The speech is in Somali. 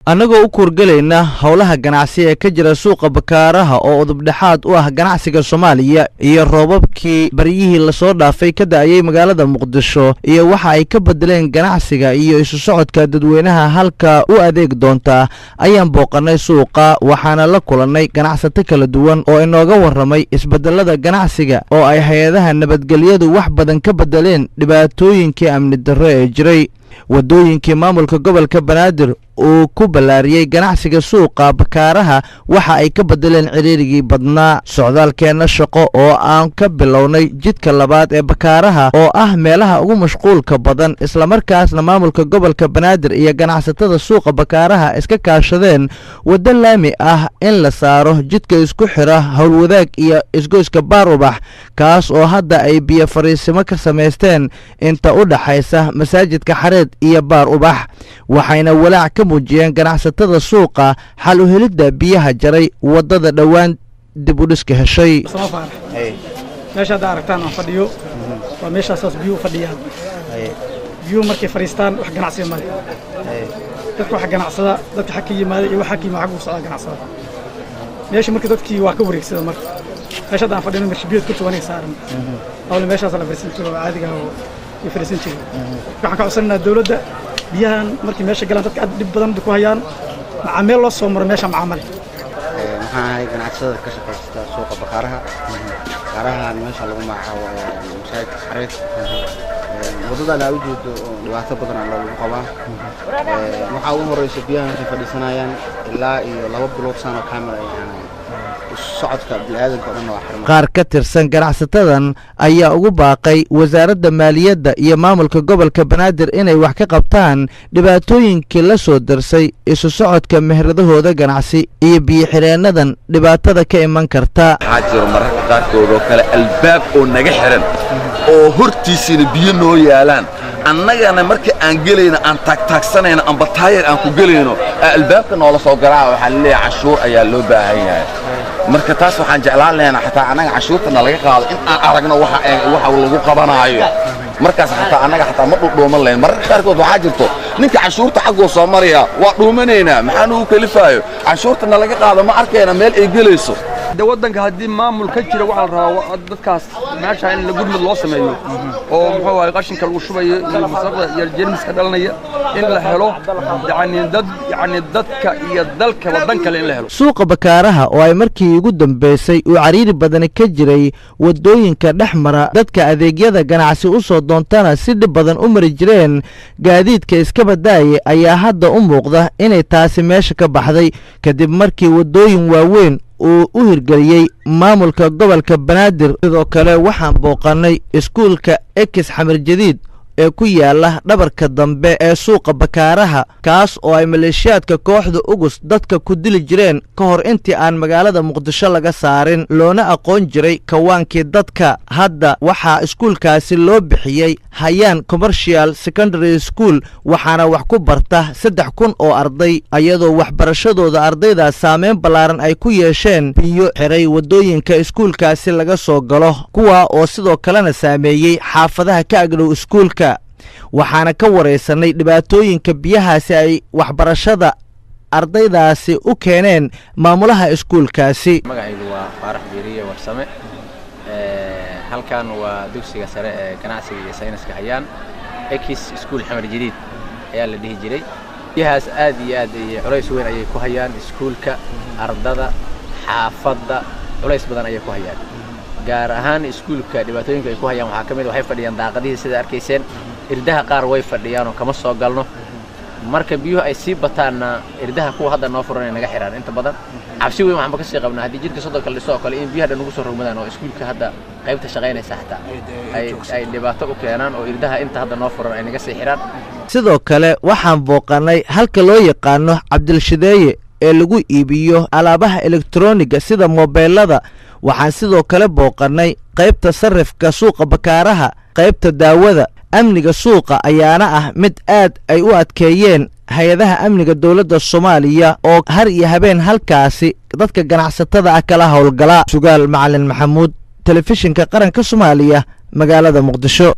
Annagoo u kuurgelayna howlaha ganacsi ee ka jira suuqa Bakaaraha oo udubdhexaad u ah ganacsiga Soomaaliya, iyo roobabkii baryihii lasoo dhaafay ka da'ayay magaalada Muqdisho iyo waxa ay ka bedeleen ganacsiga iyo isu socodka dadweynaha halka u adeeg doontaa, ayaan booqannay suuqa. Waxaana la kulannay ganacsato kala duwan oo inooga warramay isbedelada ganacsiga oo ay hay-adaha nabadgelyadu wax badan ka bedeleen dhibaatooyinkii amni darro ee jiray. Waddooyinkii maamulka gobolka Banaadir uu ku ballaariyey ganacsiga suuqa Bakaaraha waxa ay ka bedeleen ciriirigii badnaa. Socdaalkeenna shaqo oo aan ka bilownay jidka labaad ee Bakaaraha oo ah meelaha ugu mashquulka badan, islamarkaasna maamulka gobolka Banaadir iyo ganacsatada suuqa Bakaaraha iska kaashadeen waddo laami ah in la saaro jidka isku xira Howlwadaag iyo isgoyska Baar Ubax, kaas oo hadda ay biyo fariisimo ka samaysteen inta u dhaxaysa masaajidka Xareed iyo Baar Ubax, waxayna walaac ka muujiyeen ganacsatada suuqa xal u helidda biyaha jaray waddada dhowaan dib u dhiska heshay. Sama Faarax. Meesha hadda aragtaan aan fadhiyo waa meeshaasaas biyuhu fadhiyaan. Biyuhu markay fadhiistaan, wax ganacsiga male. Dadka waxa ganacsada, dadka xag ka yimaada iyo waxa ka yimaada xag u socda ganacsada. Meesha marka dadkii waa ka wareegsada. Marka meesha hadda aan fadhino marshibiyood ku tuwanay saaran awle, meeshaas la fadhiisan jiro oo caadiga ah oo ay fadhiisan jiray. Waxaan ka codsanaynaa dawladda, biyahan markay meesha galaan dadka aad dhib badan ku hayaan, macaa meel loo soo maro meesha macaa male. Waxaan ahay ganacsatada ka shaqaysta suuqa Bakaaraha, Bakaarahan meesha lagu magacaabo masaajidka Xareed. Waddadan aa ujeedo oo dhibaato badan aa lagu qabaa. Waxaa ugu horeysa biyaha markay fadhiisanayaan ilaa iyo 2 bilood saan oo kaamil ay ahaanayaan, socodka bini'aadanka oo dhan waa xirma. Qaar ka tirsan ganacsatadan ayaa ugu baaqay wasaaradda maaliyadda iyo maamulka gobolka Banaadir inay wax ka qabtaan dhibaatooyinkii la soo darsay isu socodka mehradahooda ganacsi iyo biyo-xidheennadan dhibaatada ka iman karta. Waxaa jiro mararka qaarkood oo kale albaab oo naga xihan oo hortiisina biyo noo yaalaan, annagana marka aan gelayno aan taagtaagsanayno amba taayar aan ku gelayno, albaabka noola soo garaaca. Waxaa laleeyahay cashuur ayaa loo baahan yahay. Marka taas waxaan jeclaan lahaynaa xataa annaga cashuurtana laga qaado in aan aragno waxa lagu qabanaayo. Markaas xataa annaga xataa ma dhuudhuuman lahayn. Mararka qaarkood waxaa jirto ninka cashuurta xaggoo soo maraya waa dhuumanaynaa. Maxaa nugu kalifaayo? Cashuurtana laga qaado ma arkayna meel ay gelayso. De waddanka haddii maamul ka jira, waxaa la rabaa dadkaas meesha in la gurmud loo sameeyo oo muxuu ahay qashinka lagu shubayo iyo wasaqda iyo jeermiska dhalanaya in la helo, yacni dad, yacni dadka iyo dalkaba dan kale in la helo. Suuqa Bakaaraha oo ay markii ugu dambaysay uu cariiri badani ka jiray waddooyinka dhex mara, dadka adeegyada ganacsi u soo doontana si dhib badan u mari jireen gaadiidka iska badaaye, ayaa hadda u muuqda inay taasi meesha ka baxday kadib markii waddooyin waaweyn uu u hirgeliyey maamulka gobolka Banaadir. Sidoo kale waxaan booqannay iskuulka Ekis Xamar Jadiid ee ku yaala dhabarka dambe ee suuqa Bakaaraha, kaas oo ay maleeshiyaadka kooxda Ugus dadka ku dili jireen ka hor intii aan magaalada Muqdisho laga saarin, loona aqoon jiray kawaankii dadka. Hadda waxaa iskuulkaasi loo bixiyey Hayaan Commercial Secondary School, waxaana wax ku barta 3000 oo arday, ayadoo waxbarashadooda ardaydaas saameyn ballaaran ay ku yeesheen biyo xiray waddooyinka iskuulkaasi laga soo galo, kuwa oo sidoo kalena saameeyey xaafadaha ka agdhow iskuulka. Waxaana ka waraysanay dhibaatooyinka biyahaasi ay waxbarashada ardaydaasi u keeneen maamulaha iskuulkaasi. Magacaygu waa Faarax Biiriye Warsame. Halkan waa dugsiga sare ee ganacsiga iyo sayniska Hayaan, Ex Iskuul Xamar Jadiid ayaa la dhihi jiray. Biyahaas aad iyo aad iyo culays weyn ayay ku hayaan iskuulka, ardada, xaafadda culays badan ayay ku hayaan. Gaar ahaan iskuulka dhibaatooyinka ay ku hayaan waxaa ka mid, waxay fadhiyaan daaqadihii sida arkayseen, irdaha qaar way fadhiyaan oo kama soo galno. Marka biyuhu ay sii bataanna, irdaha kuwa hadda noo furan ay naga xiraan inta badan. Cabsi weyn waxaan ba kasii qabnaa haddii jidka 30-ka la dhiso oo kale in biyaha dhan ugu soo rogmadaan oo iskuulka hadda qaybta shaqaynaysa xataa ay dhibaato u keenaan oo irdaha inta hadda noo furan ay naga sii xiraan. Sidoo kale waxaan booqannay halka loo yaqaano Cabdilshideeye ee lagu iibiyo alaabaha elektroniga sida moobeelada. Waxaan sidoo kale booqannay qaybta sarrifka suuqa Bakaaraha, qaybta daawada. Amniga suuqa ayaana ah mid aad ay u adkeeyeen hay-adaha amniga dowladda Soomaaliya oo har iyo habeen halkaasi dadka ganacsatada ah kala howlgala. Sugaal Macalin Maxamuud, Telefishinka Qaranka Soomaaliya, magaalada Muqdisho.